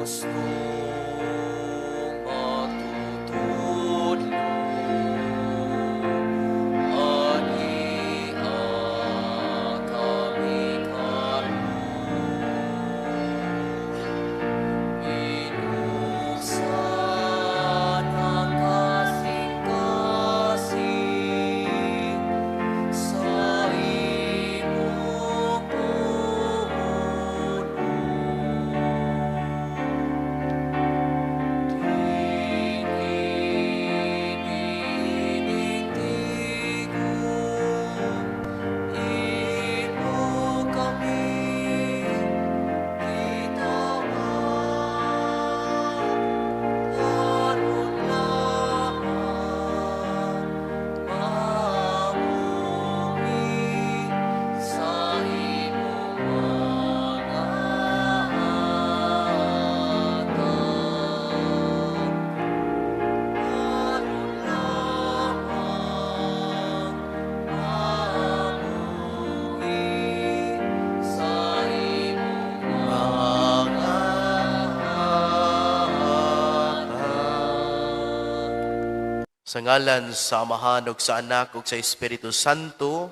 Gustong magtutudlo anhia kami karon, Binuksan ang kasing-kasing sa imong pulong. Dinhi niining tigom, imo kami gitawag aron lamang mamuhi sa imong mga atag. Aron lamang mamuhi sa imong mga atag. Sa ngalan sa Amahan ug sa Anak ug sa Espiritu Santo,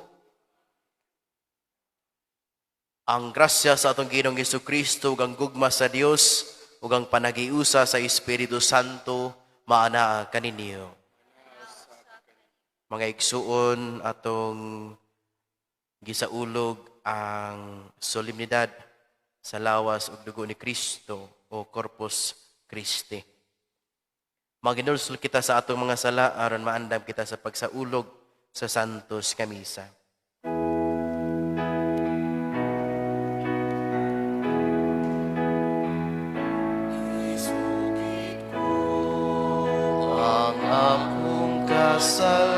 ang grasya sa atong Ginoong Kristo ug ang gugma sa Dios ug ang panagiusa sa Espiritu Santo maanaa kaninyo. Mga igsuon, atong gisaulog ang solemnidad sa lawas ug dugo ni Kristo o Corpus Christi. Maginulsol kita sa atong mga sala aron maandam kita sa pagsaulog sa Santos nga Misa. Isugid ko ang akong kasalanan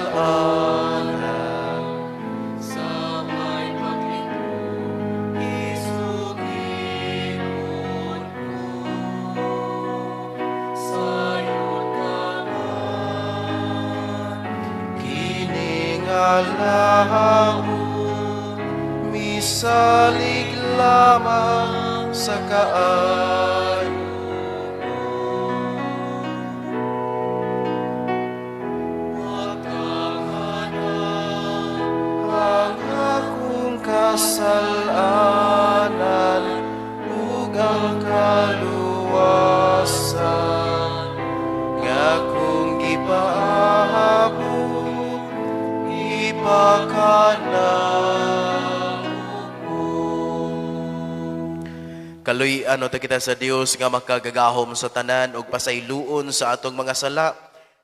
sa may paglingkod, isugiron ko. Sayon ka man, Kini nga laot misalig lamang sa kaayo. Wa kang Ang akong kasalanan ug ang kaluwasan nga akong gipaabot ipakanamo. Kaluy-an unta kita sa Dios nga makagagahom sa tanan ug pasayloon sa atong mga sala.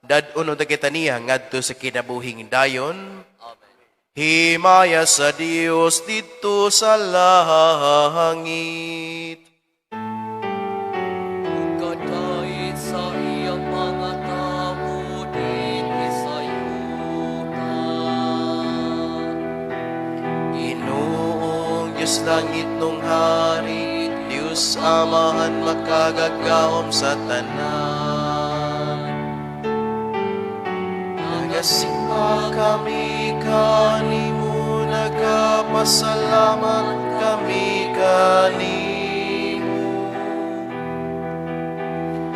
Dad-on unta kita niya ngadto sa kinabuhing dayon. Amen. Himaya sa Dios didto sa langit. Ug kadait sa iyang mga tawo dinhi sa yuta. Ginoong Diyos langit nung hari, Diyos Amahan makagagahom sa tanan. Nagasimba kami kanimo, nagapasalamat kami kanimo.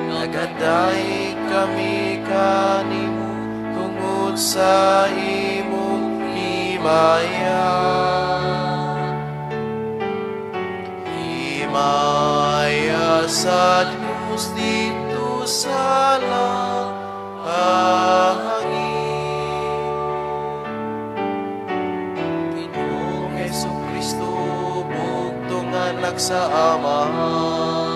Nagadayeg kami kanimo tungod sa imong himaya. Himaya sa Diyos didto sa langit. Ginoong Hesus Kristo, bugtong anak sa Amahan.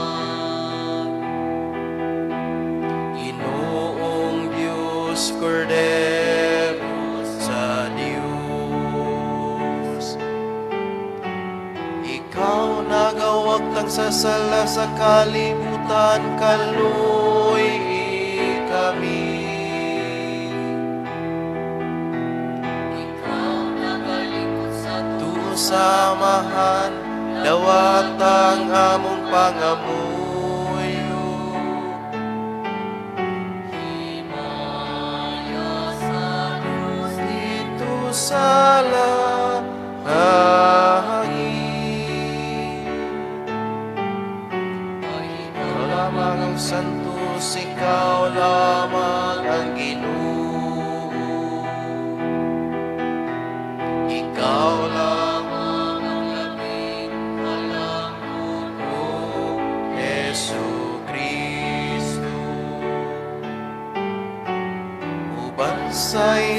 Ginoong Diyos, Kordero sa Diyos. Ikaw nagawagtang sa sala sa kalibutan, kaluy kami. Ikaw nagalikot sa Tuo sa Amahan, dawata ang among pangamuyo. Himaya sa Diyos Didto sa langit. Ay Ikaw lamang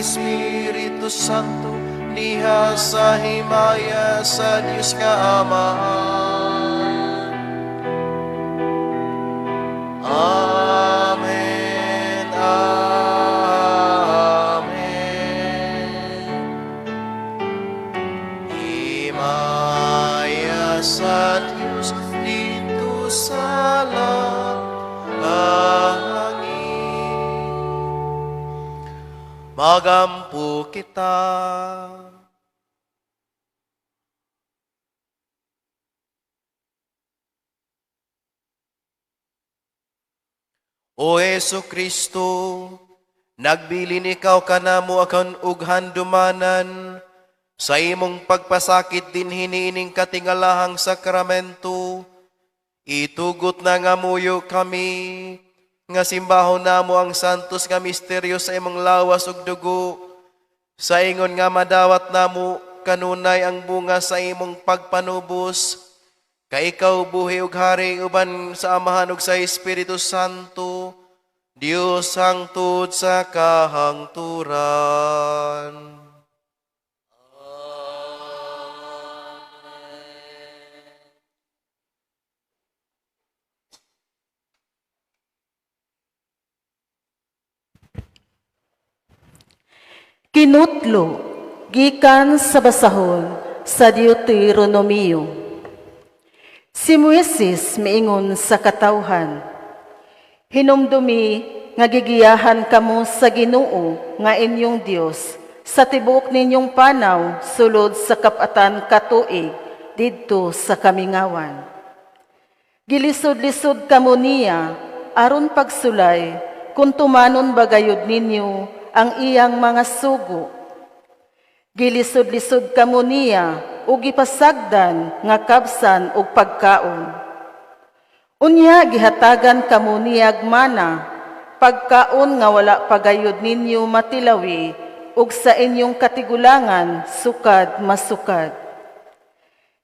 Espiritu Santo, diha sa himaya sa Dios nga Amahan. Amen. Amen. Himaya sa Dios didto sa langit. Magampo kita. O Hesu Kristo, nagbilin ikaw kanamo akan ug handumanan sa imong pagpasakit dinhi niining katingalahang sakramento. Itugot na nga muyo kami nga simbahon namo ang santos nga misteryo sa imong lawas ug dugo, sa ingon nga madawat namo kanunay ang bunga sa imong pagpanubos, kay ikaw buhi ug hari uban sa Amahan ug sa Espiritu Santo, Dios hangtod sa kahangturan. Kinutlo gikan sa basahon sa Deuteronomio. Si Moises miingon sa katawhan, "Hinumdumi nga gigiyahan kamo sa Ginoo nga inyong Dios sa tibuok ninyong panaw sulod sa kap-atan ka tuig didto sa kamingawan. Gilisod-lisod kamo niya aron pagsulay kung tumanon ba gayud ninyo ang iyang mga sugo. Gilisod-lisod kamo niya ug gipasagdan nga kabsan og pagkaon. Unya gihatagan kamo niyag mana, pagkaon nga wala pagayod ninyo matilawi ug sa inyong katigulangan sukad masukad.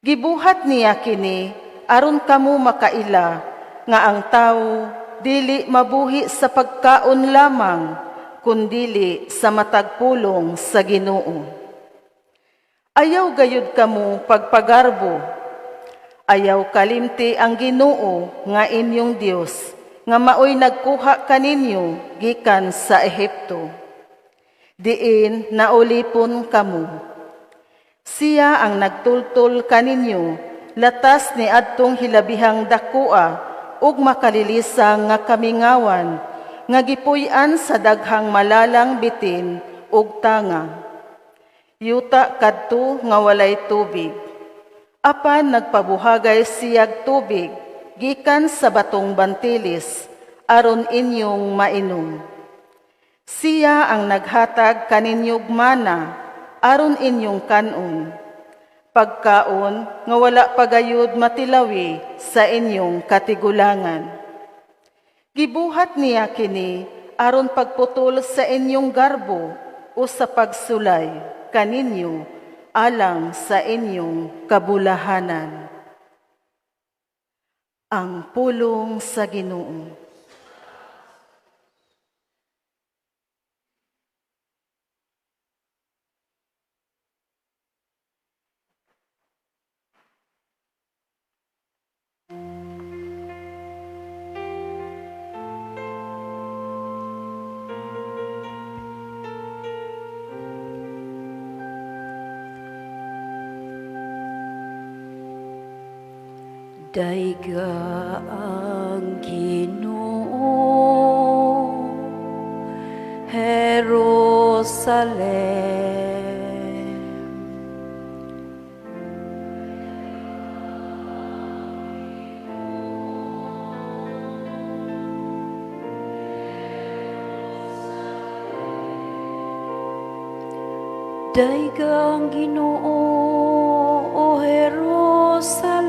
Gibuhat niya kini aron kamo makaila nga ang tawo dili mabuhi sa pagkaon lamang, kundili sa matag pulong sa Ginoo. Ayaw gayud kamo pagpagarbo. Ayaw kalimti ang Ginoo nga inyong Dios nga maoy nagkuha kaninyo gikan sa Ehipto. Diin naulipon kamo. Siya ang nagtultol kaninyo latas ni adtong hilabihang dakoa ug makalilisang nga kamingawan nga gipuy-an sa daghang malalang bitin ug tanga. Yuta kadto nga walay tubig. Apan nagpabuhagay siyag tubig gikan sa batong bantilis aron inyong mainom. Siya ang naghatag kaninyog mana aron inyong kanon. Pagkaon nga wala pagayod matilawi sa inyong katigulangan. Gibuhat niya kini aron pagputol sa inyong garbo o sa pagsulay kaninyo alang sa inyong kabulahanan." Ang pulong sa Ginoo. Dayga ang Ginoo, Jerusalem. Dayga ang Ginoo, o Jerusalem.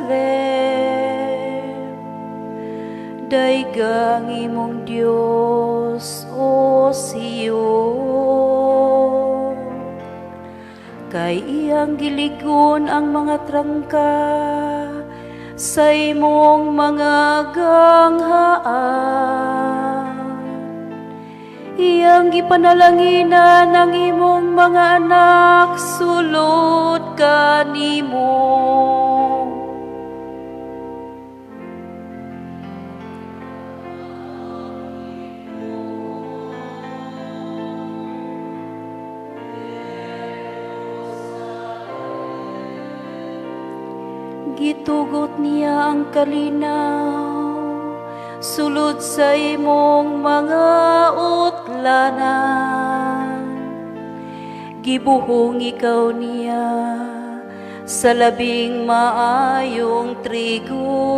Dayga ang imong Dios, o Sion. Kay iyang giligon ang mga trangka sa imong mga ganghaan. Iyang gipanalanginan ang imong mga anak sulod kanimo. Gitugot niya ang kalinaw sulod sa imong mga utlanan. Gibuhong ikaw niya sa labing maayong trigo.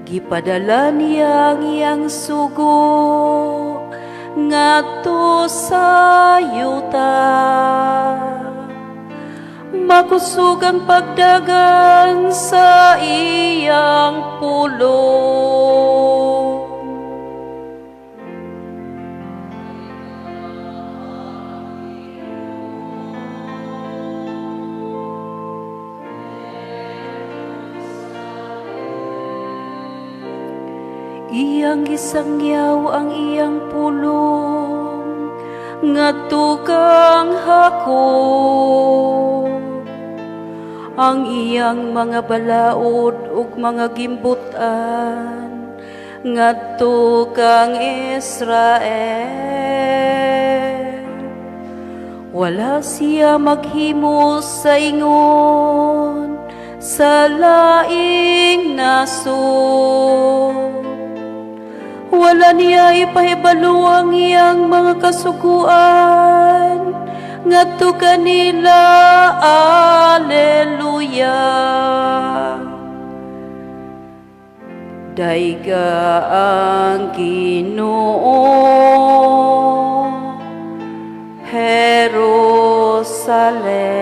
Gipadala niya ang iyang sugo ngadto sa yuta. Makusog ang pagdagan sa iyang pulong. Iyang gisangyaw ang iyang pulong ngadto kang Jacob. Ang iyang mga balaod ug mga gimbutan ngadto kang Israel. Wala siya maghimo sa ingon sa laing nasod. Wala niya ipahibalo ang iyang mga kasuguan ngadto kanila. Alleluia. Dayga ang Ginoo, Jerusalem.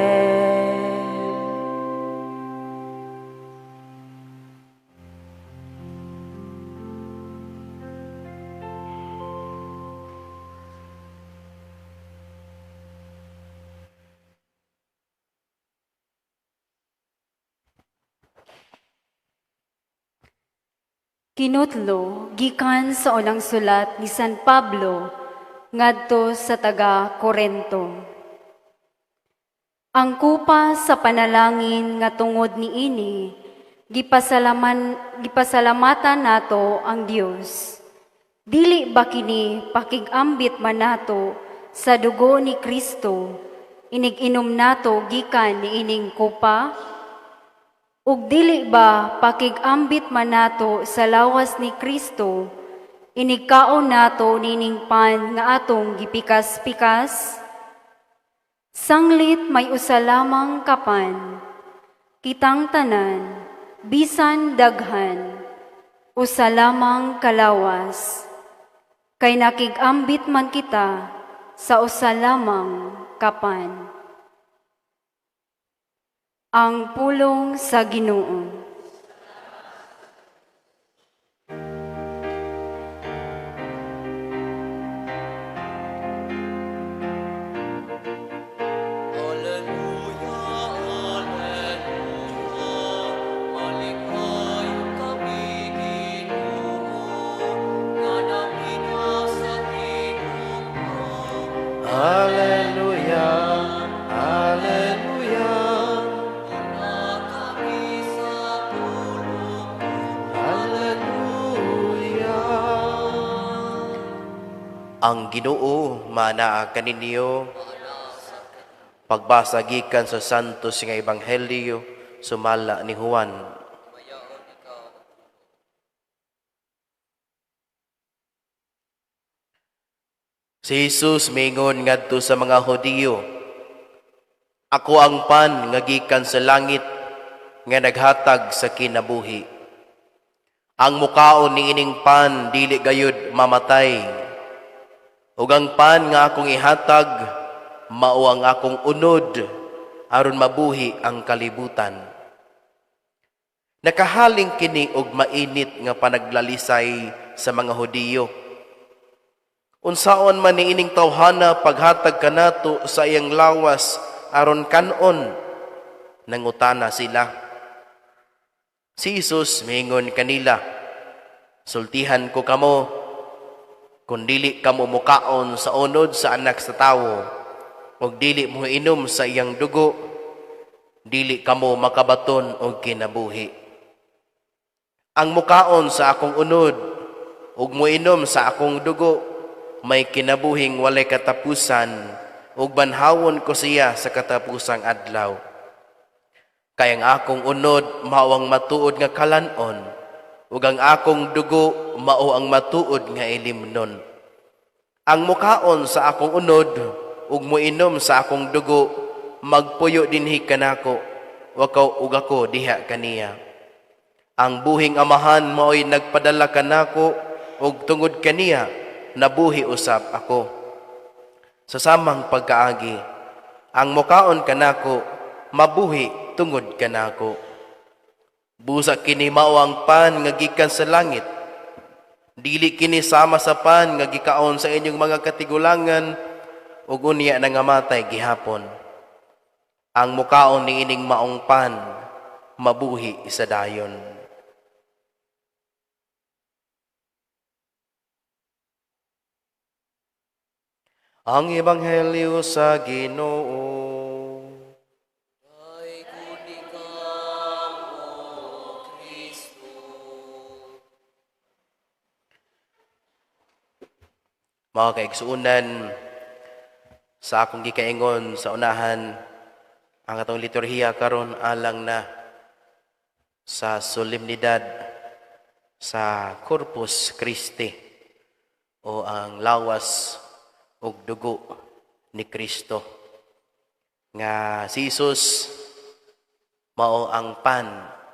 Kinutlo gikan sa unang sulat ni San Pablo ngadto sa taga Korento. Ang kupa sa panalangin nga tungod niini gipasalamatan nato ang Dios. Dili ba kini pakig-ambit man nato sa dugo ni Kristo, inig-inom nato gikan niining kupa? Ug dili ba pakig-ambit man nato sa lawas ni Kristo, inigkaon nato nining pan nga atong gipikas-pikas? Sanglit may usa lamang kapan, kitang tanan, bisan daghan, usa lamang kalawas. Kay nakig-ambit man kita sa usa lamang kapan. Ang pulong sa Ginoo. Alleluia, Alleluia, malikayon kami Ginoo, nga namina sa tinubro. Alleluia, Alleluia, Una kami sa tulong. Alleluia. Ang Ginoo manaa kaninyo. Pagbasa gikan sa Santos nga Ebanghelyo sumala ni Juan. Si Jesus mingon ngadto sa mga Hudiyo, "Ako ang pan nga gikan sa langit nga naghatag sa kinabuhi. Ang mukaon niining pan dili gayud mamatay. Ug ang pan nga akong ihatag mao ang akong unod aron mabuhi ang kalibutan." Nakahaling kini og mainit nga panaglalisay sa mga Hudiyo. Unsaon man niining tawhana paghatag kanato sa iyang lawas aron kanon, nangutana sila. Si Jesus mingon kanila, "Sultihan ko kamo, Kung dili kamo mukaon sa unod sa Anak sa Tawo ug dili mo inom sa iyang dugo, dili kamo makabaton og kinabuhi. Ang mukaon sa akong unod ug moinom sa akong dugo may kinabuhing walay katapusan, ug banhawon ko siya sa katapusang adlaw. Kay ang akong unod mao ang matuod nga kalan-on, ug ang akong dugo mao ang matuod nga ilimnon. Ang mukaon sa akong unod ug moinom sa akong dugo magpuyo dinhi kanako, ug ako diha kaniya. Ang buhing Amahan maoy nagpadala kanako, ug tungod kaniya nabuhi usab ako. Sa samang pagkaagi, ang mukaon kanako mabuhi tungod kanako. Busa kini mao ang pan nga gikan sa langit. Dili kini sama sa pan nga gikaon sa inyong mga katigulangan ug unya nangamatay gihapon. Ang mukaon niining maong pan mabuhi sa dayon. Ang Ebanghelyo sa Ginoo. Ay ikaw, O Kristo. Mga kaigsuonan, sa akong gikaingon sa unahan, ang atong liturhiya karon alang na sa solemnidad sa Corpus Christi o ang lawas ug dugo ni Kristo. Nga si Jesus mao ang pan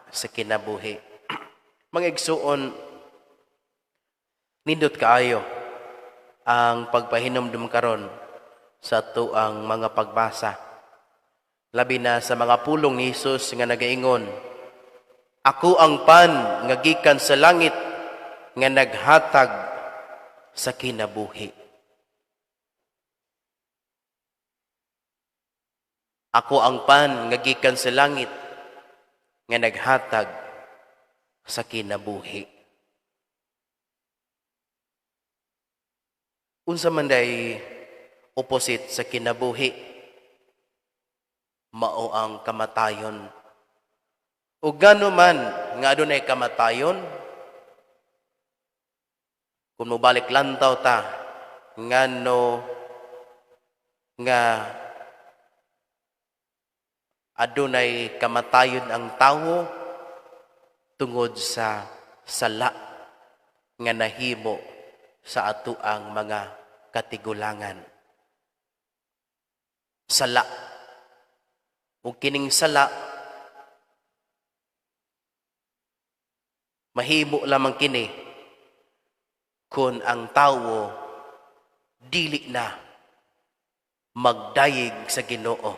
sa kinabuhi. Mga igsuon, nindot kaayo ang pagpahinumdum karon sa atuang mga pagbasa. Labi na sa mga pulong ni Jesus nga nagaingon, "Ako ang pan nga gikan sa langit nga naghatag sa kinabuhi." Ako ang pan nga gikan sa langit nga naghatag sa kinabuhi. Unsa man day opposite sa kinabuhi? Mao ang kamatayon. O gano man nga adunay kamatayon, kung mobalik lantaw ta, ngano nga adunay kamatayon ang tawo tungod sa sala nga nahimo sa atuang mga katigulangan. Sala. Ug kining sala mahimo lamang kini kun ang tawo dili na magdayeg sa Ginoo,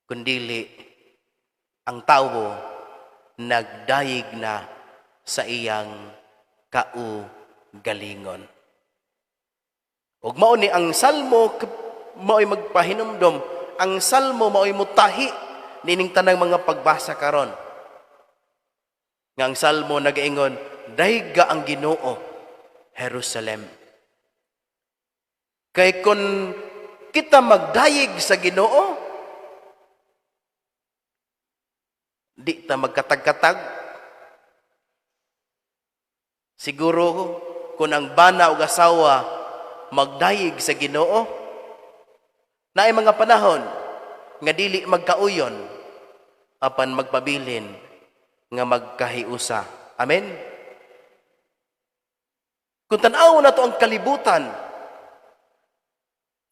kundili ang tawo nagdayeg na sa iyang kaugalingon. Ug mao ni ang salmo mao'y magpahinumdom, ang salmo mao'y mutahi nining tanang mga pagbasa karon. Nga ang salmo nagaingon, "Dayga ang Ginoo, Jerusalem." Kay kun kita magdayeg sa Ginoo, di ta magkatag-katag. Siguro kung ang bana og asawa magdayeg sa Ginoo, naay mga panahon nga dili magkauyon apan magpabilin nga magkahiusa. Amen. Kung tan-awon nato ang kalibutan,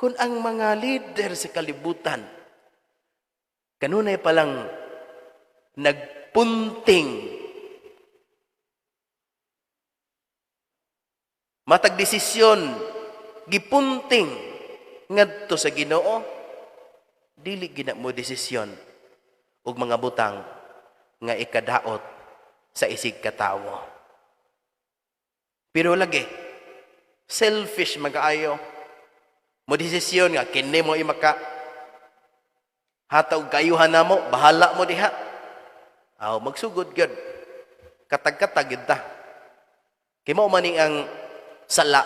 kung ang mga leader sa kalibutan kanunay pa lang nagpunting matag desisyon gipunting ngadto sa Ginoo, dili gina mo desisyon og mga butang nga ikadaot sa isig katawo. Pero lagi selfish magaayo mo desisyon nga kini mo imaka hatag kayuhan namo, bahala mo diha. Aw, magsugod gyud. Katag-katag gyud ta. Kay mao man ni ang sala.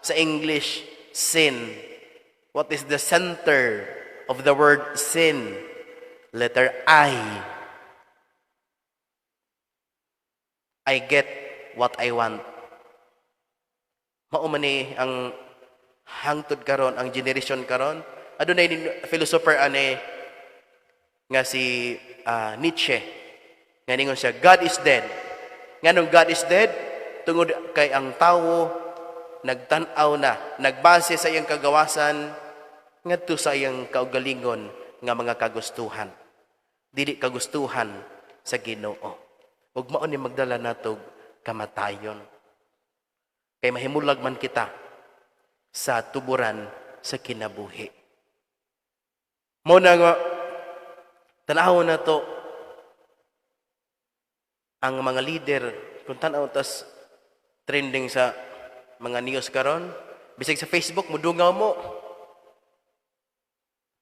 Sa English, sin. What is the center of the word sin? Letter I. I get what I want. Mao man ni ang hangtod karon, ang generation karon. Adunay philosopher ane nga si Nietzsche nga ningon siya, "God is dead." Nganong God is dead? Tungod kay ang tawo nagtan-aw na, nagbase sa iyang kagawasan ngadto sa iyang kaugalingon nga mga kagustuhan. Dili kagustuhan sa Ginoo. Ug mao ni magdala natog kamatayon. Kay mahimulag man kita sa tuburan sa kinabuhi. Mao na nga tan-awon nato ang mga leader. Kung tan-aw tas trending sa mga news karon, bisag sa Facebook mudungaw mo,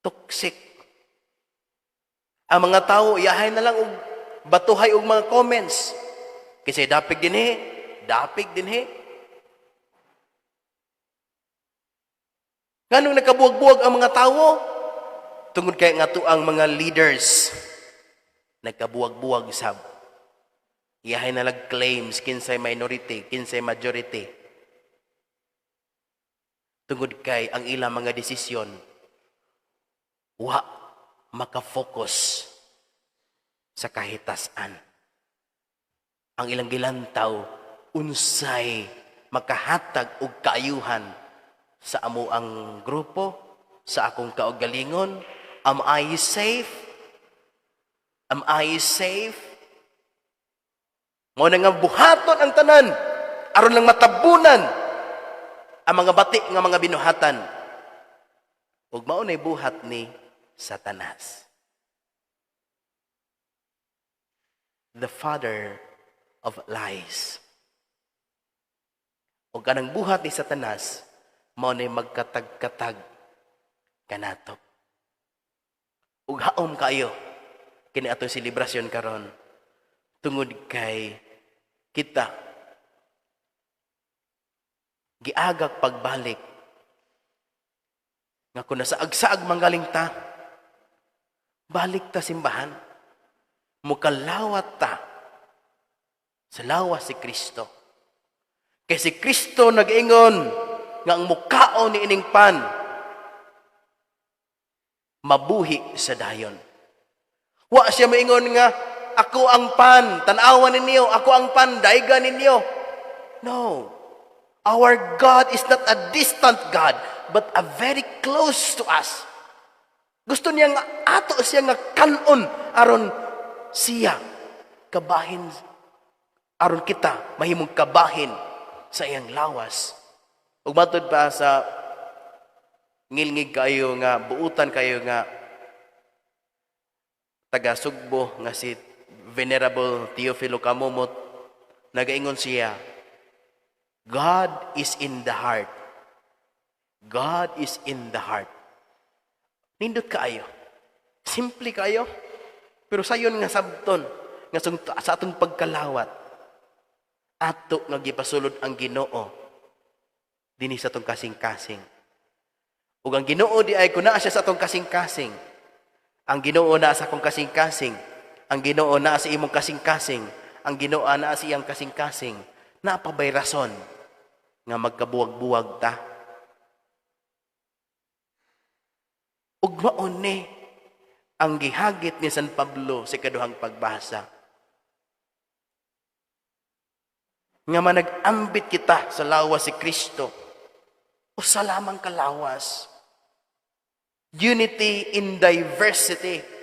toxic ang mga tao. Iyahay na lang og batuhay og mga comments kasi dapig dinhi, dapig dinhi. Nganong nagkabuwag-buwag ang mga tao? Tungod kay nga ang mga leaders nagkabuwag-buwag sab. Iyahay na lang claims kinsay minority, kinsay majority. Tungod kay ang ilang mga desisyon wa makafocus sa kahitasan. Ang ilang gilantaw, unsay makahatag og kaayuhan sa amo ang grupo, sa akong kaugalingon. Am I safe? Am I safe? Mao na nga buhaton ang tanan aron lang matabunan ang mga bati nga mga binuhatan. Ug mao nay buhat ni Satanas, the father of lies. Ug kanang buhat ni Satanas mao nay magkatag-katag kanato. Ug haom kayo kini atong selebrasyon karon tungod kay kita giagak pagbalik nga kung nasaag-saag manggaling ta, balik ta simbahan, mukalawat ta sa lawas si Kristo. Kay si Kristo nag-ingon nga ang mukaon ni ining pan mabuhi sa dayon. Wa siya maingon nga ako ang pan, tan-awan ninyo, ako ang pan, daigan ninyo. No. Our God is not a distant God, but a very close to us. Gusto niya nga ato siya nga kanon aron siya kabahin, aron kita mahimong kabahin sa iyang lawas. Ug matud pa sa ngilngig kayo nga buutan kayo nga taga Sugbo nga si Venerable Teofilo Camomot, nagaingon siya, "God is in the heart. God is in the heart." Nindot kaayo. Simple kaayo. Pero sayon nga sabton nga sa atong pagkalawat, ato nga gipasulod ang Ginoo dinhi sa atong kasing-kasing. Ug ang Ginoo di ay kun naa siya sa atong kasing-kasing. Ang Ginoo naa sa akong kasing-kasing. Ang Ginoo naa sa imong kasing-kasing. Ang Ginoo naa sa iyang kasing-kasing. Naa pa bay rason nga magkabuwag-buwag ta? Ug mao ni ang gihagit ni San Pablo sa ikaduhang pagbasa. Nga manag-ambit kita sa lawas si Kristo, usa lamang kalawas. Unity in diversity.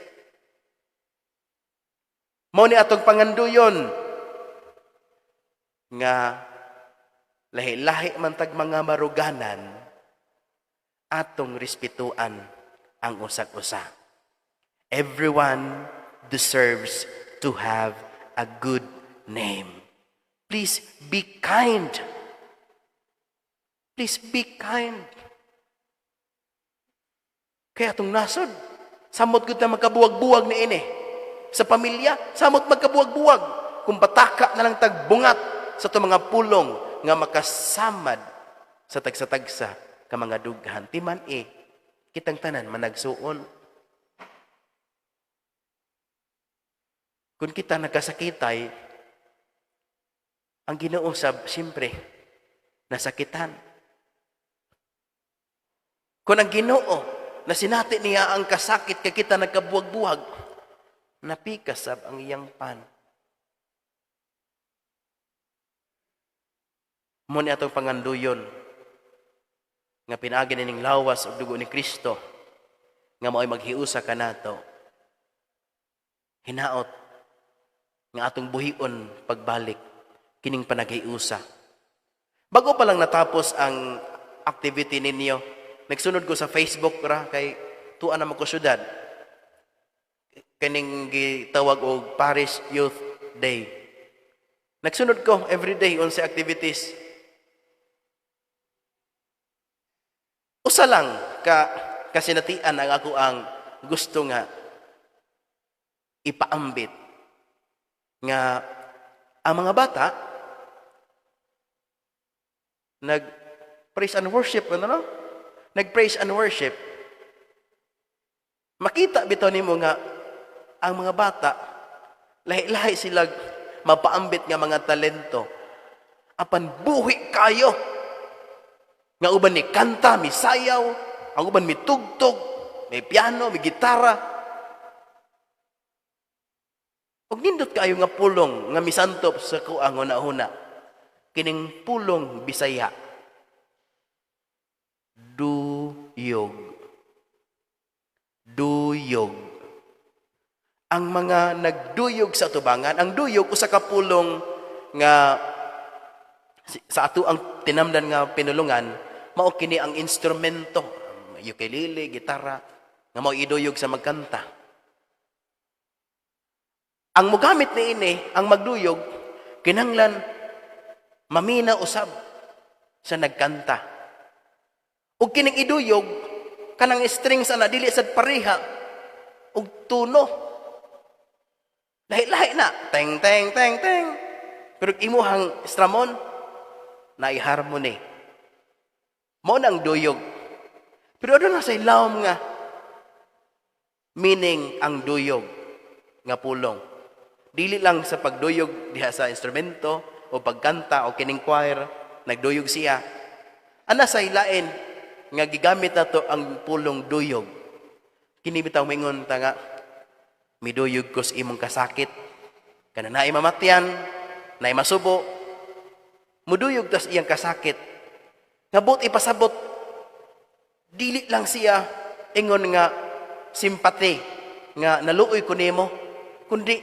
Mao ni atong panganduyon nga lahi-lahi man tag mga maruganan, atong respetuan ang usag-usa. Everyone deserves to have a good name. Please be kind. Please be kind. Kaya atong nasod, samot gud na magkabuwag-buwag ni ini. Sa pamilya, samot magkabuwag-buwag. Kung pataka na lang tagbungat sa itong mga pulong nga makasamad sa tagsa-tagsa ka mga dughan. Timan eh, kitang tanan managsuon. Kung kita nagkasakitay, ang Ginoo sab siyempre nasakitan. Kung ang Ginoo nasinati niya ang kasakit kay kita nagkabuwag-buwag, napikas sab ang iyang pan. Mo ni atong panganduyon nga pinaagi nining lawas ug dugo ni Kristo nga mao'y maghiusa kanato. Hinaot nga atong buhion pagbalik kining panaghiusa. Bago pa lang natapos ang activity ninyo, nagsunod ko sa Facebook ra kay tuwa na ko syudad. Kining gitawag og Parish Youth Day. Nagsunod ko every day unsa activities. Usa lang ka kasinatian ang ako ang gusto nga ipaambit nga ang mga bata nag praise and worship, ano no? Nag praise and worship. Makita bitaw nimo nga ang mga bata lahi-lahi sila mapaambit nga mga talento. Apan buhi kayo nga uban ni kanta, misayaw, ang uban mitugtog, may piano, may gitara. Ug nindot kaayo nga pulong nga misantop sa kuang huna-huna. Kining pulong Bisaya. Duyog. Duyog. Ang mga nagduyog sa tubangan, ang duyog usa ka pulong nga sa ato ang tinamdan nga pinulungan, mao kini ang instrumento, ukulele, gitara, nga mao iduyog sa magkanta. Ang mogamit niini, ang magduyog, kinahanglan mamina usab sa nagkanta. Ug kining iduyog, kanang strings ana dili sad pareha ug tuno. Lahi-lahi na, teng teng teng teng. Pero imuhang stramon naay harmony. Mao nang duyog. Pero aduna sa ilawom nga meaning ang duyog nga pulong. Dili lang sa pagduyog diha sa instrumento o pagkanta o kining choir, nagduyog siya. Ana sa ilain nga gigamit nato ang pulong duyog. Kini bitaw mingon ta nga miduyog ko sa imong kasakit. Kana naay mamatyan, naay masubo, muduyog tas iyang kasakit. Nga buot ipasabot, dili lang siya ingon nga simpati nga naluoy ko nimo, kundi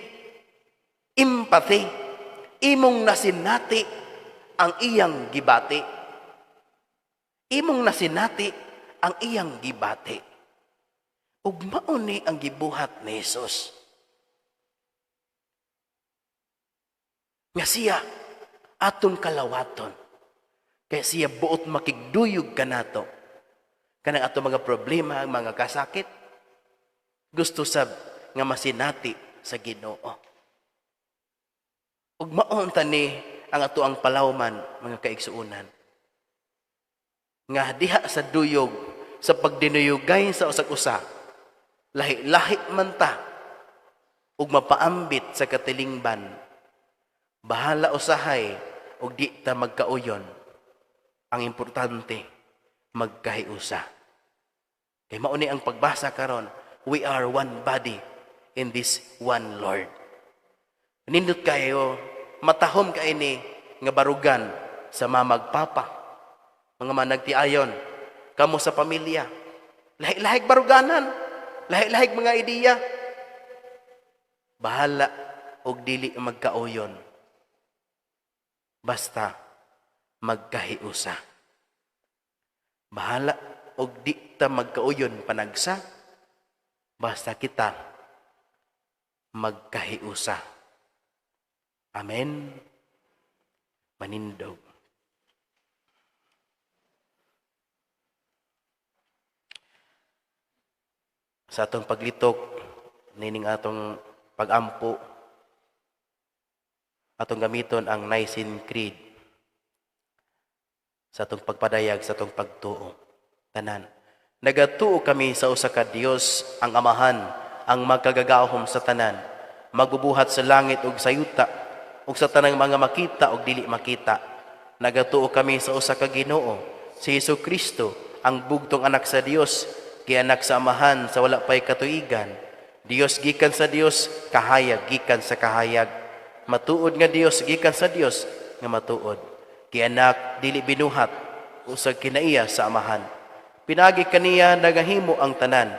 empathy, imong nasinati ang iyang gibati. Imong nasinati ang iyang gibati. Ug mao ni ang gibuhat ni Jesus. Nga siya atong kalawaton. Kaya siya buot makigduyog kanato. Kanang atong mga problema, ang mga kasakit, gusto sab nga masinati sa Ginoo. Ug mao unta ni ang ato ang palawman, mga kaigsuonan. Nga diha sa duyog, sa pagdinuyugay sa usag-usa, lahi-lahi man ta ug mapaambit sa katilingban. Bahala usahay ug di ta magkauyon. Ang importante, magkahiusa. Kay mao ni ang pagbasa karon, we are one body in this one Lord. Nindot kayo, matahom kay ni nga barugan sa mamagpapa, mga managtiayon, kamo sa pamilya, lahi-lahig baruganan, lahi-lahig mga ideya. Bahala og dili magkauyon. Basta magkahiusa. Bahala og di ta magkauyon panagsa, basta kita magkahiusa. Amen. Manindog. Sa atong paglitok, nining atong pagampo, atong gamiton ang Nicene Creed. Sa atong pagpadayag sa atong pagtuo. Tanan. Nagatuo kami sa usa ka Dios, ang Amahan, ang magkagagahom sa tanan, magbubuhat sa langit ug sa yuta, ug sa tanang mga makita ug dili makita. Nagatuo kami sa usa ka Ginoo, si Hesus Kristo, ang bugtong anak sa Dios, gianak sa Amahan sa wala pay katuigan. Dios gikan sa Dios, kahayag gikan sa kahayag. Matuod nga Dios gikan sa Dios nga matuod. Gianak dili binuhat, usag kinaiya sa Amahan. Pinaagi kaniya nagahimo ang tanan.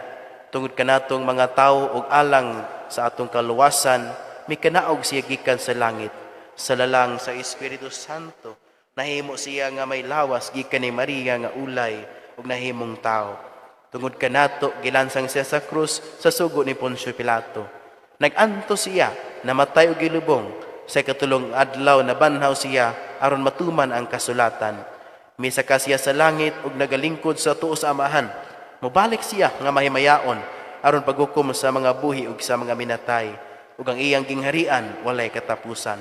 Tungod kanatong mga tawo ug alang sa atong kaluwasan, mikanaog siya gikan sa langit. Sa lalang sa Espiritu Santo, nahimo siya nga may lawas gikan ni Maria nga ulay ug nahimong tawo. Tungod kanato gilansang siya sa krus sa sugo ni Poncio Pilato. Nag-antos siya, namatay og gilubong. Sa ikatulong adlaw nabanhaw siya aron matuman ang kasulatan. Misaka siya sa langit ug nagalingkod sa tuo sa Amahan. Mobalik siya nga mahimayaon aron paghukom sa mga buhi ug sa mga minatay, ug ang iyang gingharian walay katapusan.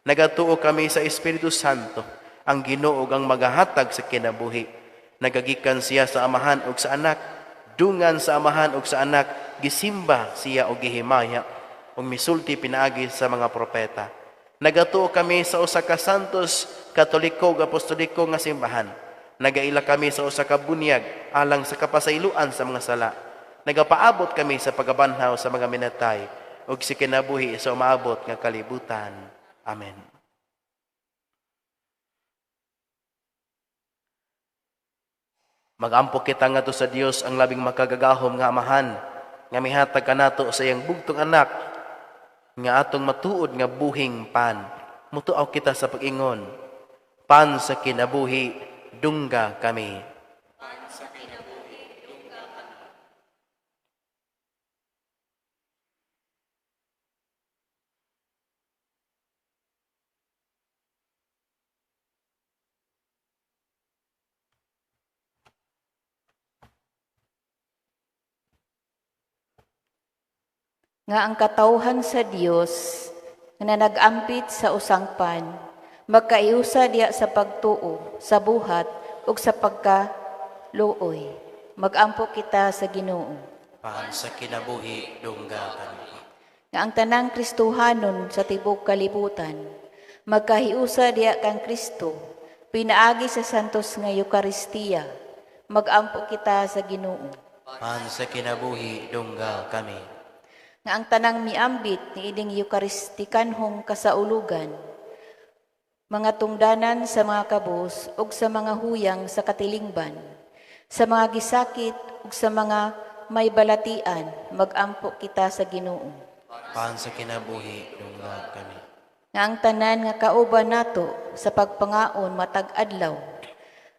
Nagatuo kami sa Espiritu Santo, ang Ginoo ug ang magahatag sa kinabuhi. Nagagikan siya sa Amahan ug sa Anak, dungan sa Amahan ug sa Anak, gisimba siya og gihimaya ug misulti pinaagi sa mga propeta. Nagatuo kami sa usa ka santos, katoliko ug apostoliko nga simbahan. Nagaila kami sa usa ka bunyag alang sa kapasayloan sa mga sala. Nagapaabot kami sa pagabanhaw sa mga minatay ug sa kinabuhi sa umaabot nga kalibutan. Amen. Magampo kita ngadto sa Dios ang labing makagagahom nga Amahan, nga mihatag kanato sa iyang bugtong anak nga atong matuod nga buhing pan. Mutuaw kita sa pag-ingon, pan sa kinabuhi, dungga kami. Pan sa kinabuhi, dungga kami. Nga ang katawhan sa Dios nga nag-ampit sa usang pan, magkaiusa diya sa pagtuo, sa buhat ug sa pagkaluoy. Magampo kita sa Ginoo. Pan sa kinabuhi, dungga kami. Nga ang tanang Kristohanon sa tibok kalibutan magkahiusa diya kang Kristo pinaagi sa santos nga Eukaristiya. Magampo kita sa Ginoo. Pan sa kinabuhi, dungga kami. Nga ang tanang miambit niining Eukaristikanhong kasaulugan, mga tungdanan sa mga kabus ug sa mga huyang sa katilingban, sa mga gisakit ug sa mga may balatian, magampo kita sa Ginoo. Pan sa kinabuhi, dungga kami. Nga ang tanan nga kauban nato sa pagpangaon matag adlaw,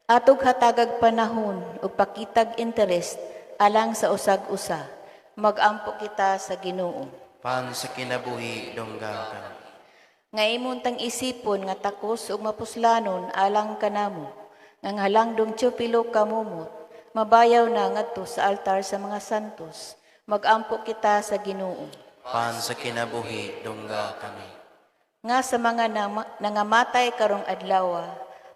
atog hatagag panahon ug pakitag interest alang sa usag-usa, magampo kita sa Ginoo. Pan sa kinabuhi, dungga kami. Nga imong tang isipon nga takos ug mapuslanon alang kanamo, nga halangdong Teofilo kamumot, mabayaw na ngadto sa altar sa mga santos, magampo kita sa Ginoo. Pan sa kinabuhi, dungga kami. Nga sa mga nangamatay karong adlaw,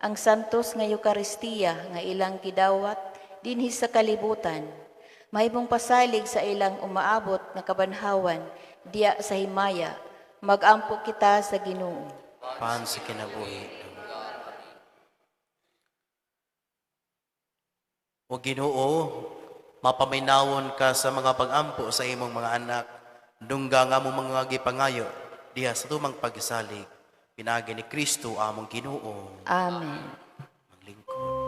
ang santos nga Eukaristiya nga ilang gidawat dinhi sa kalibutan, mahimong pasalig sa ilang umaabot nga kabanhawan diya sa himaya, magampo kita sa Ginoo. Pan sa kinabuhi, dungga kami. O Ginoo, mapaminawon ka sa mga pag-ampo sa imong mga anak, dungga nga mo mga gipangayo diha sa tumang pagsalig. Pinaagi ni Kristo among Ginoo. Amen. Maglingkod.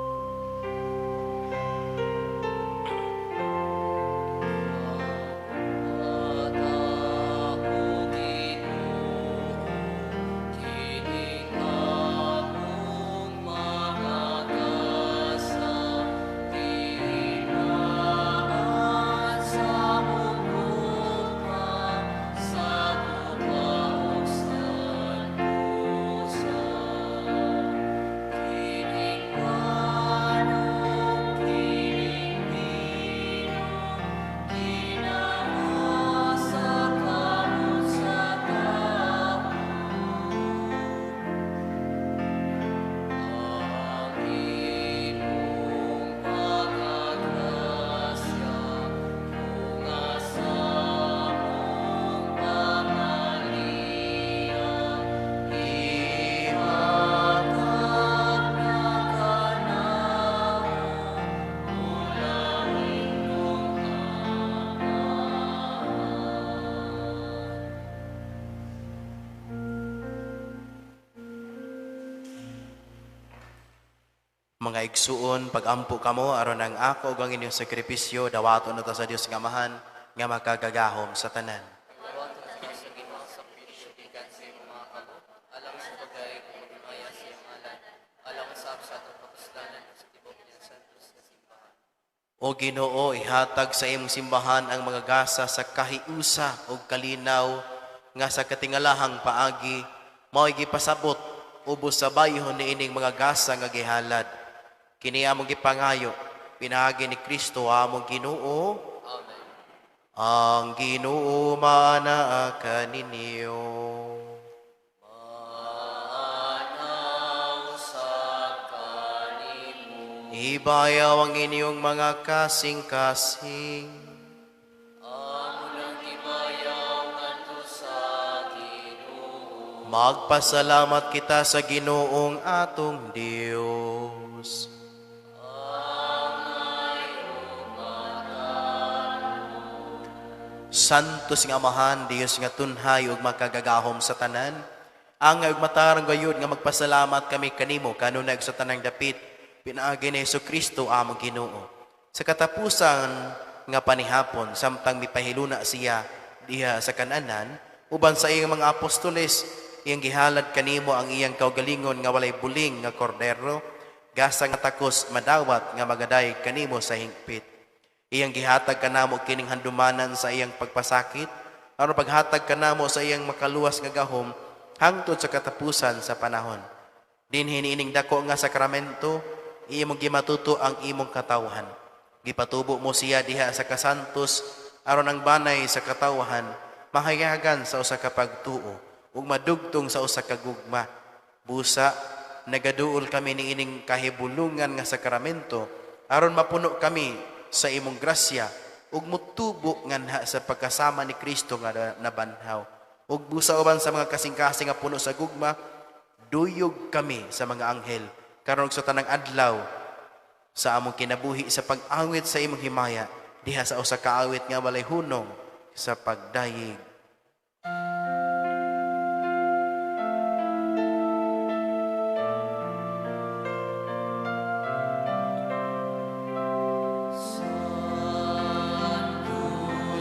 Mga igsuon, pagampo kamo aron ang ako ug ang inyong sakripisyo dawaton na ta sa Dios nga Amahan nga makagagahom sa tanan. Dawaton ta sa Ginoo ang sakripisyo gikan sa imong mga kamot, alang sa pagdayeg ug paghimaya sa iyang ngalan, alang usab sa atong kapuslanan ug sa tibuok niyang santos nga simbahan. O Ginoo, ihatag sa imong simbahan ang mga gasa sa kahiusa ug kalinaw nga sa katingalahang paagi mao'y gipasabot ubos sa bayhon niining mga gasa nga gihalad. Kini among gipangayo pinaagi ni Kristo among Ginoo. Amen. Ang Ginoo maanaa kaninyo. Maanaa usab kanimo. Ibayaw ang inyong mga kasing-kasing. Amo nang gibayaw ngadto sa Ginoo. Magpasalamat kita sa Ginoong atong Dios. Santos nga Amahan, Dios nga tunhay ug makagagahom sa tanan, ang ug matarong gayud nga magpasalamat kami kanimo kanunay ug sa tanang dapit pinaagi ni Kristo among Ginoo. Sa katapusan nga panihapon samtang mipahiluna siya diha sa Kananan uban sa iyang mga apostoles, iyang gihalad kanimo ang iyang kaugalingon nga walay buling nga kordero, gasa nga takos madawat nga magadayeg kanimo sa hingpit. Iyang gihatag kanamo kining handumanan sa iyang pagpasakit, aron paghatag kanamo sa iyang makaluwas nga gahom hangtod sa katapusan sa panahon. Dinhi niining dako nga sakramento, imong gimatuto ang imong katawhan. Gipatubo mo siya diha sa kasantos aron ang banay sa katawhan mahayagan sa usa ka pagtuo ug madugtong sa usa ka gugma. Busa nagaduol kami niining kahibulungan nga sakramento aron mapuno kami sa imong grasya ug mutubo nganha sa pagkasama ni Kristo nga nabanhaw. Ug busa uban sa mga kasing-kasing nga puno sa gugma, duyog kami sa mga anghel karon sa tanang adlaw sa among kinabuhi sa pag-awit sa imong himaya diha sa usa ka awit nga walay hunong sa pagdayeg.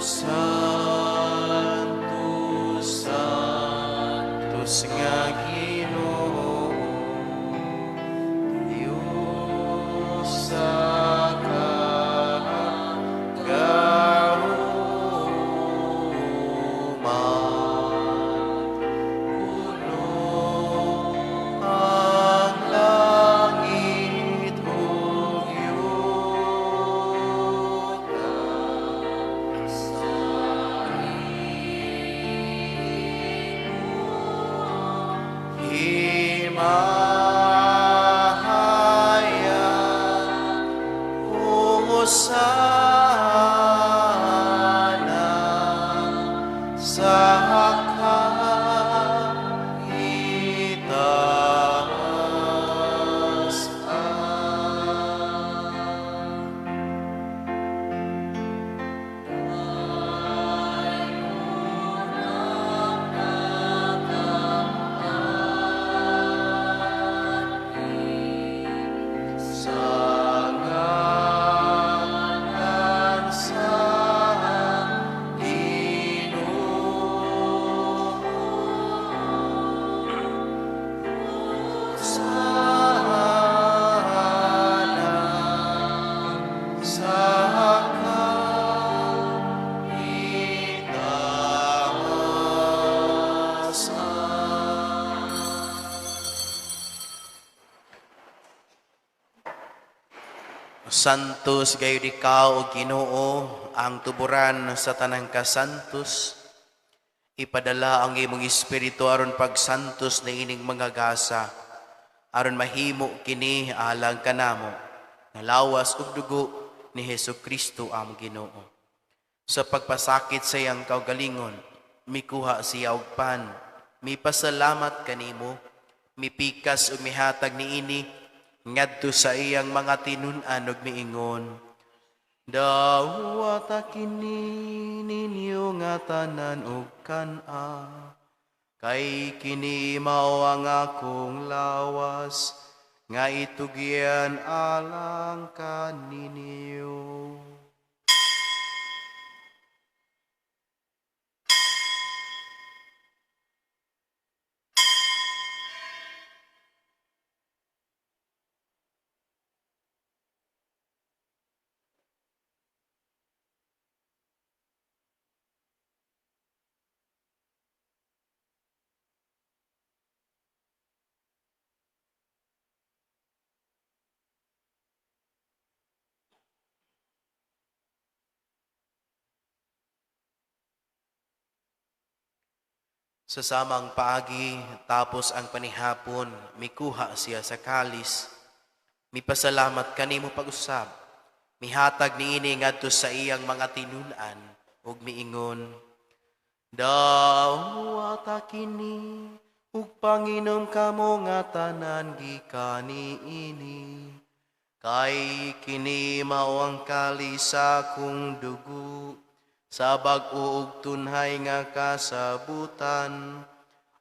Santo, Santos nga Ginoo, Dios sa kagahuman, puno ang langit ug yuta. Himaya, Hosana sa kaitaasan. Sa ngalan sa Ginoo, Hosana sa kaitaasan. Santos gayud ikaw, o Ginoo, ang tuburan sa tanang kasantos. Ipadala ang imong espiritu aron pagsantos niining mga gasa, aron mahimo kini alang kanamo nga lawas ug dugo ni Hesus Kristo among Ginoo. Sa pagpasakit sa iyang kaugalingon, mikuha siya og pan, mipasalamat kanimo, mipikas ug mihatag niini ngadto sa iyang mga tinun-an ug miingon, "Dawata kini ninyo nga tanan ug kan-a, kay kini mao ang akong lawas nga itugyan alang kaninyo. Sa samang paagi, tapos ang panihapon, mikuha siya sa kalis. Mipasalamat kanimo pag-usab. Mihatag niini ngadto sa iyang mga tinun-an ug miingon, Dawata kini ug panginom kamo nga tanan gikan niini. Kay kini mao ang kalis sa akong dugo, sa bag-o ug tunhay nga kasabutan.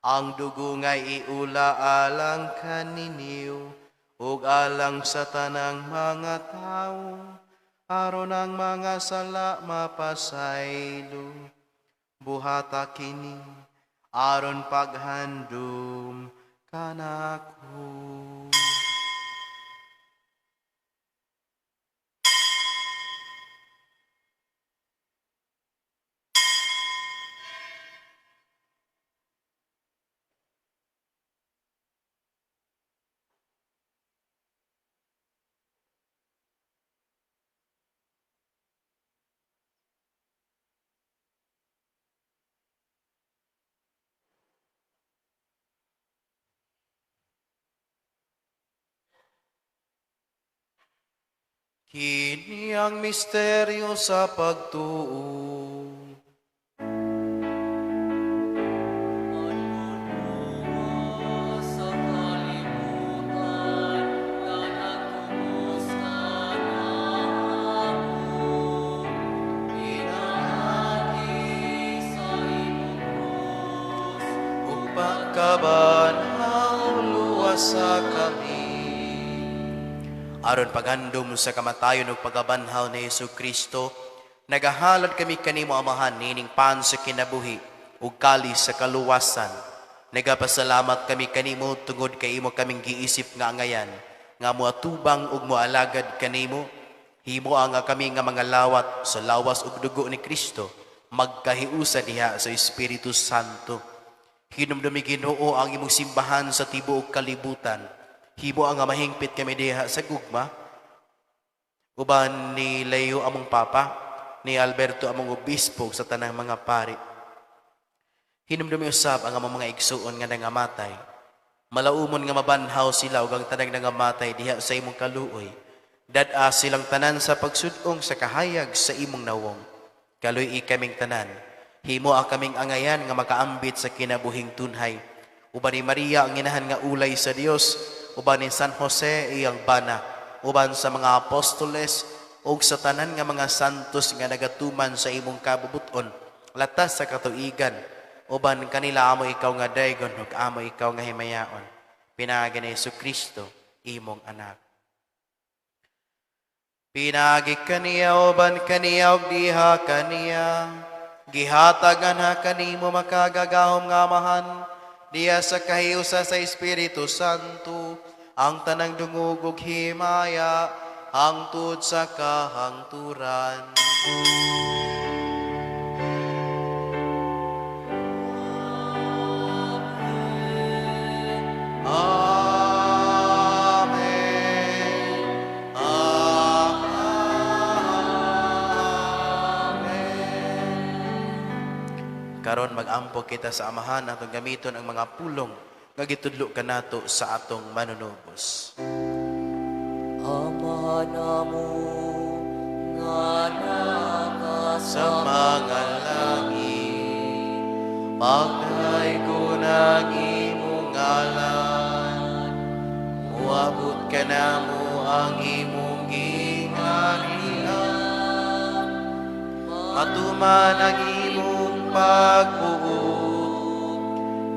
Ang dugo nga iula alang kaninyo ug alang sa tanang mga tawo, aron ang mga sala mapasaylo. Buhata kini aron paghandom kanako. Kini ang misteryo sa pagtuo. Manluluwas sa kalibutan, nga nagtubos kanamo, pinaagi sa imong krus, Ug pagkabanhaw luwasa kami. Aron paghandom sa kamatayon ug pagkabanhaw ni Hesus Kristo, nagahalad kami kanimo Amahan niining pan sa kinabuhi ug kalis sa kaluwasan. Nagapasalamat kami kanimo tungod kay imo kaming giisip nga angayan, nga moatubang ug moalagad kanimo. Himo ang kami nga mga lawat sa lawas ug dugo ni Kristo, magkahiusa diha sa Espiritu Santo. Hinumdumi Ginoo ang imong simbahan sa tibuok kalibutan. Himo ang mahingpit kami diha sa gugma. Uban ni Leo among Papa, ni Alberto among Obispo sa tanang mga pari. Hinumdumi usab ang among mga igsuon nga nangamatay. Malaumon nga mabanhaw sila ug ang tanang nangamatay diha sa imong kaluoy. Dad-a silang tanan sa pagsud-ong sa kahayag sa imong nawong. Kaluy-i kaming tanan. Himo ang kaming angayan nga makaambit sa kinabuhing tunhay. Uban ni Maria ang inahan nga ulay sa Dios, uban ni San Jose iyang bana, uban sa mga apostoles ug sa tanan nga mga santos nga nagatuman sa imong kabubuton, latas sa katuigan, uban kanila amo ikaw nga daygon ug amo ikaw nga himayaon. Pinaagi ni Hesus Kristo, imong anak. Pinaagi kaniya uban kaniya ug diha kaniya, gihatagan ha kanimo makagagahom nga Amahan, diha sa kahiusa sa Espiritu Santo, ang tanang dungog ug himaya, hangtod sa kahangturan. Amen. Amen. Karon mag-ampo kita sa Amahan atong gamiton ang mga pulong nga gitudlo kanato sa atong manunubos. Ama namo nga naka Sa mga langit, pagdaygon ang imong ngalan, muabot kanamo ang imong gingharian, matuman ang imong pagbuot,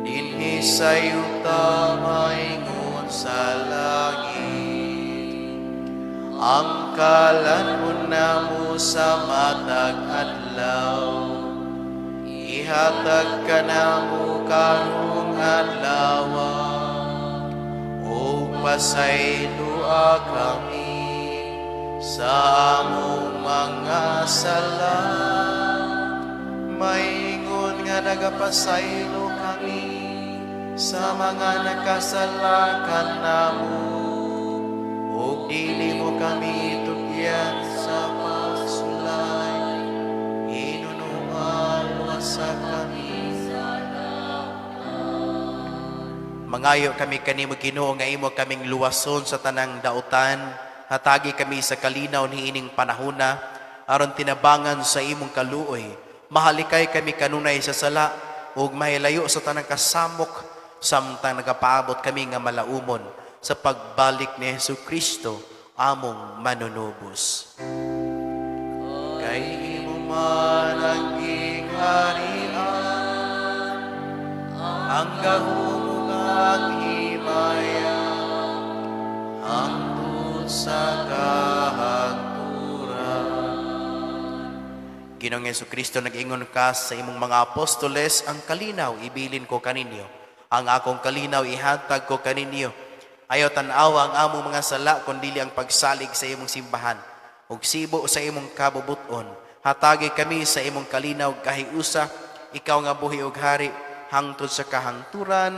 dinhi sa yuta maingon sa langit. Ang kalan-on namo sa matag adlaw, ihatag kanamo karong adlaw, ug pasayloa kami sa among mga sala, maingon nga nagapasaylo kami sa mga nakasala kanamo, ug dili mo kami tugyan sa pagsulay, hinunoa luwasa kami. Mangayo kami kanimo, Ginoo, nga imo kaming luwason sa tanang dautan. Hatagi kami sa kalinaw niining panahona aron tinabangan sa imong kaluoy, mahalikay kami kanunay sa sala ug mahilayo sa tanang kasamok samtang nagapaabot kami nga malaumon sa pagbalik ni Hesus Kristo among manunubos. Kay imo man ang gingharian, ang gahom ug ang himaya, hangtod sa kahangturan. Ginoong Kristo, nag-ingon ka sa imong mga apostoles, "Ang kalinaw ibilin ko kaninyo. Ang akong kalinaw ihatag ko kaninyo." Ayaw tan-awa ang among mga sala, kundili ang pagsalig sa imong simbahan. Ug sibo sa imong kabubuton, hatagi kami sa imong kalinaw kahiusa, ikaw nga buhi ug hari hangtod sa kahangturan.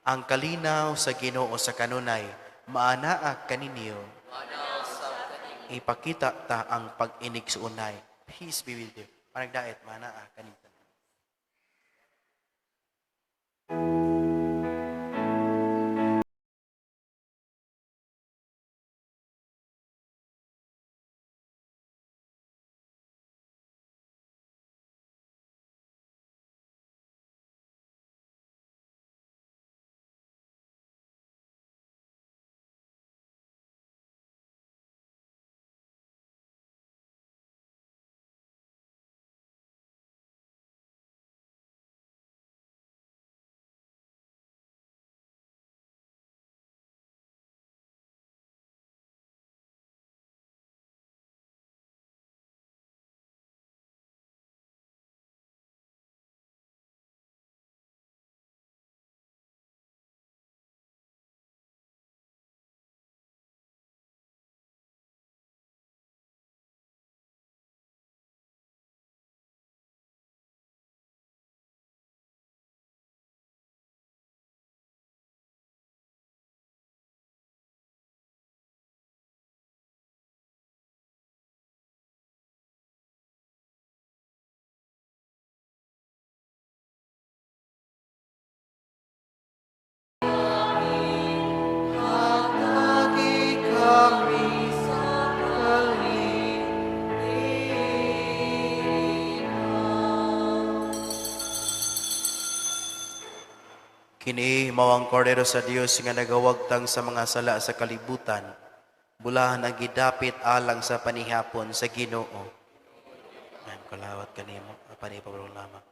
Ang kalinaw sa Ginoo sa kanunay maanaa kaninyo. Ipakita ta ang pag-inigsuonay. Peace be with you. Panagdait, maanaa kaninyo. Hatagi kami sa kalinaw. Kini mao ang Kordero sa Dios nga nagawagtang sa mga sala sa kalibutan. Bulahan ang gidapit alang sa panihapon sa Ginoo. Amen. Kalawat kanimo panipabro lamang.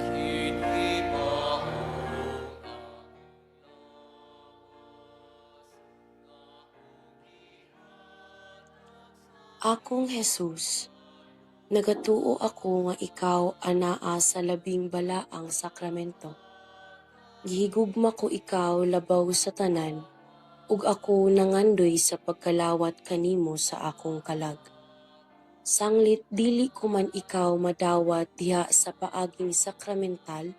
Kini mao Akong Jesus, nagatuo ako nga ikaw anaa sa labing balaang sakramento. Gihigugma ko ikaw labaw sa tanan, ug ako nangandoy sa pagkalawat kanimo sa akong kalag. Sanglit dili ko man ikaw madawat diha sa paaging sakramental,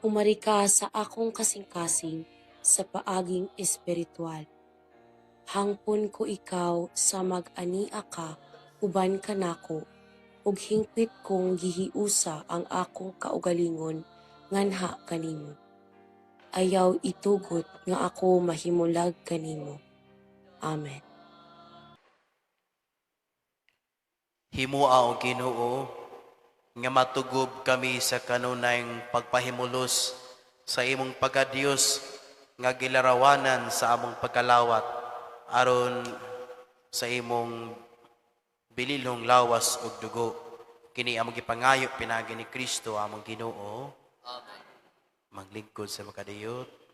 umari ka sa akong kasing-kasing sa paaging espiritual. Hangpon ko ikaw sa mag-ania ka uban kanako, ug hingpit kong gihiusa ang akong kaugalingon nganha kanimo. Ayaw itugot nga ako mahimulag kanimo. Amen. Himua, o Ginoo, nga matugob kami sa kanunayng pagpahimulos sa imong pagkadiyos nga gilarawanan sa among pagkalawat aron sa imong bililhong lawas ug dugo. Kini among gipangayo pinaagi ni Kristo among Ginoo. Amen. Maglingkod sa makadiyot.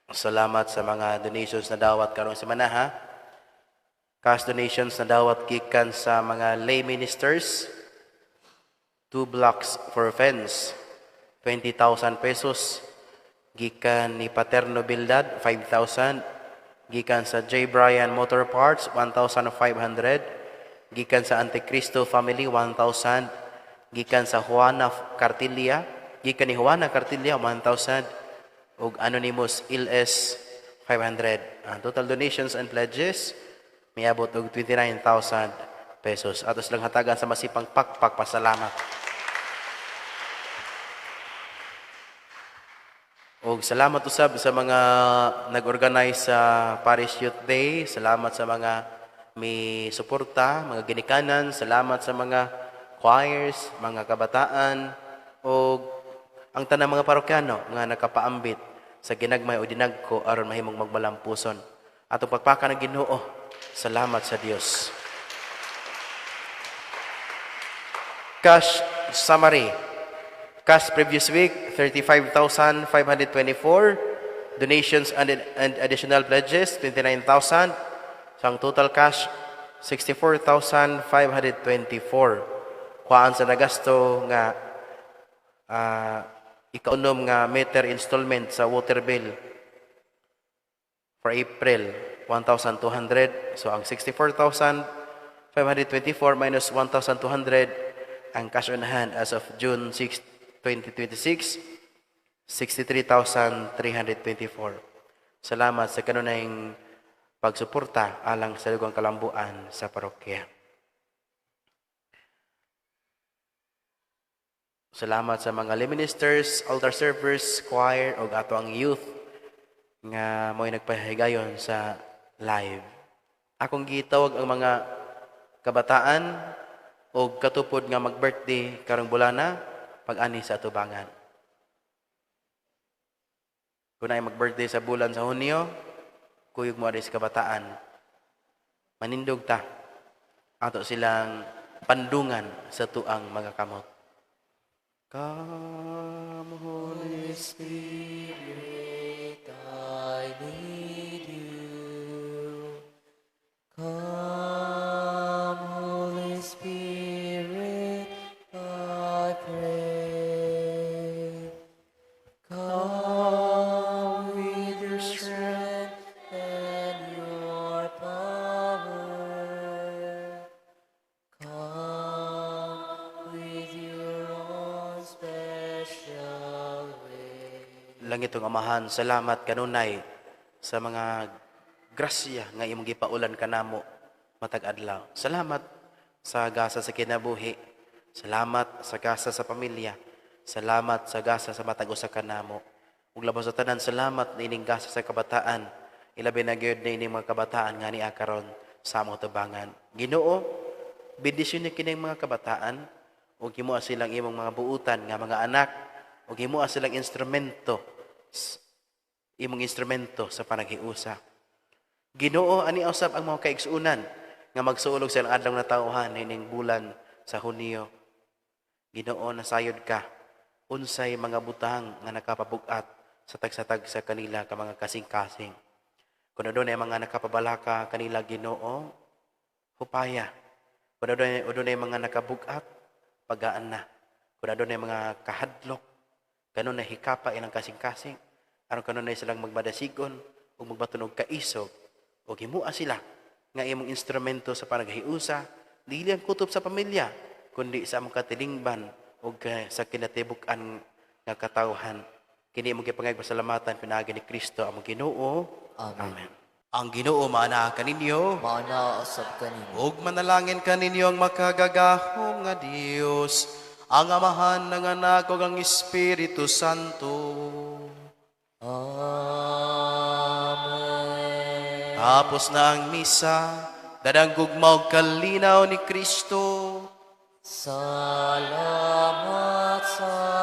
Salamat sa mga donations na dawat karong semana, ha. Cash donations na dawat gikan sa mga lay ministers, 2 blocks for fence, 20,000 pesos. Gikan ni Paterno Bildad, 5,000. Gikan sa J. Bryan Motor Parts, 1,500. Gikan sa Anticristo Family, 1,000. Gikan sa Juana Cartilla, gikan ni Juana Cartilla, 1,000. Ug Anonymous LS, 500. Ang total donations and pledges miabot og 29,000 pesos. Ato silang hatagan sa masipang pakpak pasalamat. Og salamat usab sa mga nag-organize sa Parish Youth Day. Salamat sa mga may suporta, mga ginikanan. Salamat sa mga choirs, mga kabataan, og ang tanang mga parokyano nga nakapaambit sa ginagmay o dinagko aron mahimong magmalampuson. Atong pagpaka ng Ginoo. Salamat sa Dios. Cash summary. Cash previous week, 35,524. Donations and additional pledges, 29,000. So, ang total cash, 64,524. Kuhaan sa nagasto nga ikaunom nga meter installment sa water bill for April, 1,200. So, ang 64,524 minus 1,200, ang cash on hand as of June 6, 2026, 63,324. Salamat sa kanunayng pagsuporta alang sa dugang kalambuan sa parokya. Salamat sa mga lay ministers, altar servers, choir, ug ato ang youth nga mo'y nagpahigayon sa live. Akong gitawag ang mga kabataan og katupod nga mag-birthday karong bulana pag-ani sa atubangan. Kung naay mag-birthday sa bulan sa Hunyo, kuyog mo ari sa kabataan. Manindog ta. Ato silang pandungan sa tuang mga kamot. Come, Holy Spirit, I need you. Come, Holy Spirit, I pray. Come with your strength and your power. Come with your own special way. Langitong Amahan, salamat kanunay sa mga grasya nga imong gipaulan kanamo matag adlaw. Salamat sa gasa sa kinabuhi. Salamat sa gasa sa pamilya. Salamat sa gasa sa matag usa kanamo. Ug labaw sa tanan, salamat niining gasa sa kabataan. Ilabi na gyud niining mga kabataan nga niya karon sa among tubangan. Ginoo, bendisyon ni kining mga kabataan ug himoa silang imong mga buutan nga mga anak ug himoa silang instrumento, imong instrumento sa panaghiusa. Ginoo, ani usab ang mga kaigsuonan nga magsuolog sa ilang adlaw na tawhan niining bulan sa Hunyo. Ginoo, nasayod ka unsay mga butang nga nakapabug-at sa tagsa-tagsa kanila ka mga kasing-kasing. Kung adunay mga nakapabalaka kanila, Ginoo, hupaya. Kung adunay mga nakabug-at, pagaan na. Kung adunay mga kahadlok, kanunay hikapa ilang kasing-kasing, aron kanunay silang magmadasigon ug magbaton og kaisog, ug himua sila nga imong instrumento sa panaghiusa, dili ang kutob sa pamilya, kundi sa among katilingban ug sa kinatibuk-an nga katawhan. Kini imong gipangayog pasalamatan pinaagi ni Kristo among Ginoo. Amen. Amen. Ang Ginoo maanaa kaninyo. Maanaa usab kanimo. Ug manalangin kaninyo ang makagagahom nga Dios, ang Amahan, ang Anak ug ang Espiritu Santo. Amen. Tapos na ang misa, dadang gugma ug kalinaw ni Kristo. Salamat sa